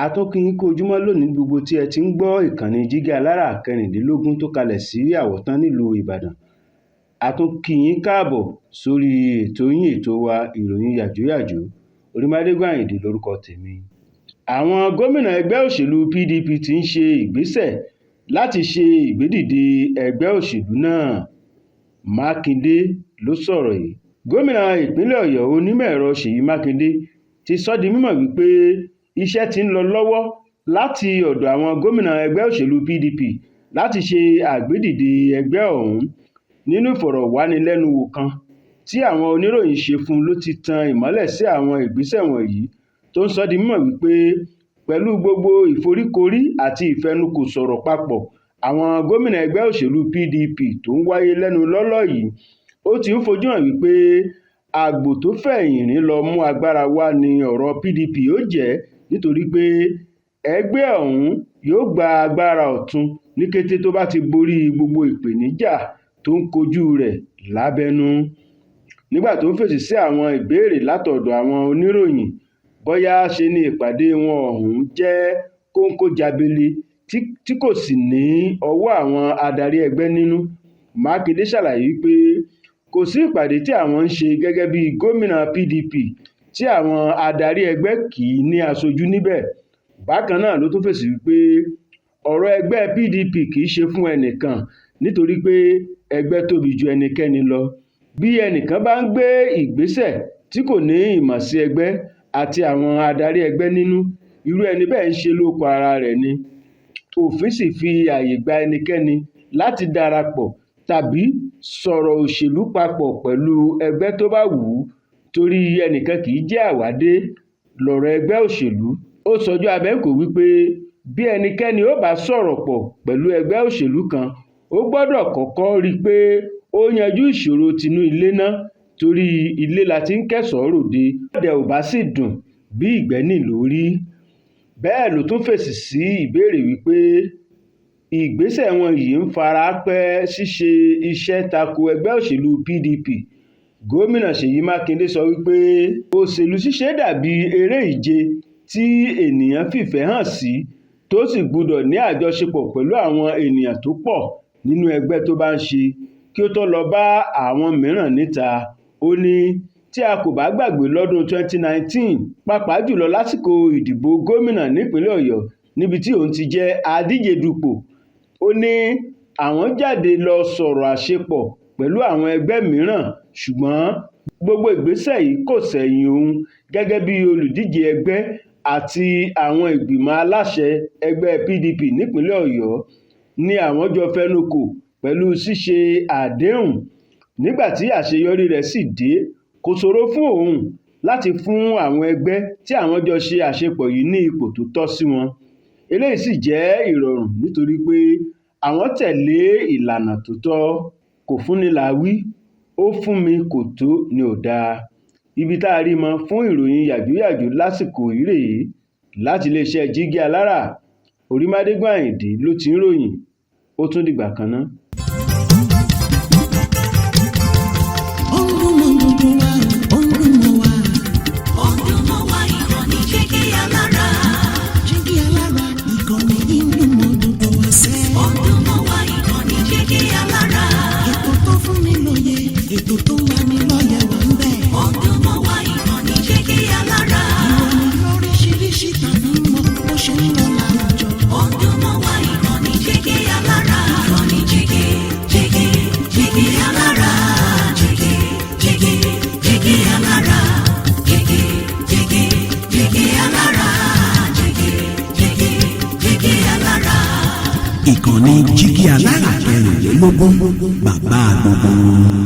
A tún kí yín kú ojúmọ́ lónìí gbogbo tí ẹ ti ń gbọ́ ìkànnì Jígí Alára 24 tó kalẹ̀ sí Àwọ̀tán nílùú Ìbàdàn. A tún kí yín káàbọ̀ sórí ètò yín, ètò wa, Ìròyìn Yàjóyàjó. Orímádégún Àyìndé lórúkọ tèmi. Àwọn gómìnà ẹgbẹ́ òṣèlú PDP ti ń ṣe ìgbésẹ̀ láti ṣe ìgbédìde ẹgbẹ́ òṣèlú náà. Mákindé ló sọ̀rọ̀ yìí. Gómìnà ìpínlẹ̀ Ọ̀yọ́, Onímọ̀-ẹ̀rọ Ṣèyí Mákindé, ti sọ di mímọ̀ wípé iṣẹ́ ti ń lọ lọ́wọ́ láti ọ̀dọ̀ àwọn gómìnà ẹgbẹ́ òṣèlú PDP láti ṣe àgbédìde ẹgbẹ́ ọ̀hún. Nínú ìfọ̀rọ̀wánilẹ́nuwò kan tí àwọn oníròyìn ṣe fún ló ti tan ìmọ́lẹ̀ sí àwọn ìgbésẹ̀ wọ̀nyí, tó ń sọ di mímọ̀ wípé pẹ̀lú gbogbo ìforíkorí àti ìfẹnukò sọ̀rọ̀ papọ̀ àwọn gómìnà ẹgbẹ́ òṣèlú PDP tó ń wáyé lẹ́nu lọ́ọ́lọ́ yìí, ó ti ń fojú hàn wípé àgbò tó fẹ̀yìn rìn lọ mú agbára wá ní ọ̀rọ̀ PDP ó jẹ́, nítorí pé ẹgbẹ́ ọ̀hún yóò gba agbára ọ̀tun ní kété tó bá ti borí gbogbo ìpèníjà tó ń kojú rẹ̀ lábẹ́nú. Nígbà tó ń fèsì sí àwọn ìbéèrè látọ̀dọ̀ àwọn oníròyìn bóyá ṣe ni ìpàdé wọn ọ̀hún jẹ́ kóńkó-jábélé tí kò sì ní ọwọ́ àwọn adarí ẹgbẹ́ nínú, Mákindé ṣàlàyé wípé kò sí ìpàdé tí àwọn ń ṣe gẹ́gẹ́ bí gómìnà PDP tí àwọn adarí ẹgbẹ́ kì í ní aṣojú níbẹ̀. Bákan náà ló tún fèsì wípé ọ̀rọ̀ ẹgbẹ́ PDP kì í ṣe fún ẹnìkan, nítorí pé ẹgbẹ́ tóbi ju ẹnikẹ́ni lọ. Bí ẹnìkan bá ń gbé ìgbésẹ̀ tí kò ní ìmọ̀ sí ẹgbẹ́ àti àwọn adarí ẹgbẹ́ nínú, irú ẹni bẹ́ẹ̀ ń ṣe lóko ara rẹ̀ ni. Òfin sì fi ààyè gba ẹnikẹ́ni láti darapọ̀ tàbí sọ̀rọ̀ òṣèlú papọ̀ pẹ̀lú ẹgbẹ́ tó bá wù ú, torí ẹnìkan kì í jẹ́ àwádé lọ̀rọ̀ ẹgbẹ́ òṣèlú. Ó sọjú abẹ níkòó wípé bí ẹnikẹ́ni ó bá sọ̀rọ̀ pọ̀ pẹ̀lú ẹgbẹ́ òṣèlú kan, ó gbọ́dọ̀ kọ́kọ́ rí i pé ó yanjú ìṣòro tinú ilé ná, torí ilé la ti ń kẹ́ṣọ̀ọ́ ròde, bọ́ọ̀dẹ̀ ò bá sì dùn bí ìgbẹ́ nílùú rí. Bẹ́ẹ̀ ló tún fèsì sí ìbéèrè wípé ìgbésẹ̀ wọn yìí ń fara pẹ́ ṣíṣe iṣẹ́ tako ẹgbẹ́ òṣèlú PDP. Gómìnà Ṣèyí Mákindé sọ wípé òṣèlú ṣíṣe dàbí eré ìje tí ènìyàn fìfẹ́ hàn sí, tó sì gbọ́dọ̀ ní àjọṣepọ̀ pẹ̀lú àwọn ènìyàn tó pọ̀ nínú ẹgbẹ́ tó bá ń ṣe kí ó tó lọ bá àwọn mìíràn níta. Ó ní tí a kò bá gbàgbé lọ́dún 2019, pàápàá jùlọ lásìkò ìdìbò gómìnà nípínlẹ̀ Ọ̀yọ́ níbi tí òun ti jẹ́ adíje dupò, ó ní àwọn jáde lọ sọ̀rọ̀ àṣepọ̀ pẹ̀lú àwọn ẹgbẹ́ mìíràn, ṣùgbọ́n gbogbo ìgbésẹ̀ yìí kò ṣẹ̀yìn òun gẹ́gẹ́ bí olùdíje ẹgbẹ́ àti àwọn ìgbìmọ̀ aláṣẹ ẹgbẹ́ PDP nípínlẹ̀ Ọ̀yọ́ ní àwọn jọ fẹnukò pẹ̀lú ṣíṣe àdéhùn. Nígbà tí àṣeyọrí rẹ̀ sì dé, kò ṣòro fún òun láti fún àwọn ẹgbẹ́ tí àwọn jọ ṣe àṣepọ̀ yìí ní ipò tó tọ́ sí wọn. Eléyìí sì jẹ́ ìrọ̀rùn nítorí pé àwọn tẹ̀lé ìlànà tó tọ́. Kò fúnni là á wí, ó fún mi kò tó ní ò dáa. Ibi tá a rí mọ fún ìròyìn yàjóyàjó lásìkò yìí rèé láti iléeṣẹ́ Jígí Alára. Orímádégún Àyìndé ló ti ń ròyìn. Ó tún dìgbà kan ná. Ó ń dún mọ́ gbogbo wa, ó ń dún mọ́ wa. Ó ń dún mọ́ wa, ìkànnì Jígí Alára. Jígí Alára, ìkànnì yìí ń dún mọ́ gbogbo wa sẹ́. Ó ń dún mọ́ wa, ìkànnì Jígí Alára. Ètò tó fún ni lóye, ètò tó ń lani lọ́yẹ̀ wà ń bẹ̀. Ó ń dún mọ́ wa, ìkànnì Jígí Alára. Ìròyìn lóríṣiríṣi tàbí mọ́ bó ṣe ń lọ láwùjọ. Ó ń dún mọ́ wa, ìkànnì Jígí Alára. Ìkànnì Jígí, Jígí, Jígí Alára. Jígí, Jígí, Jígí Alára. Jígí, Jígí, Jígí Alára. Jígí, Jígí, Jígí Alára. Ìkànnì Jígí Alára 24, bàbá gbogbo wọn.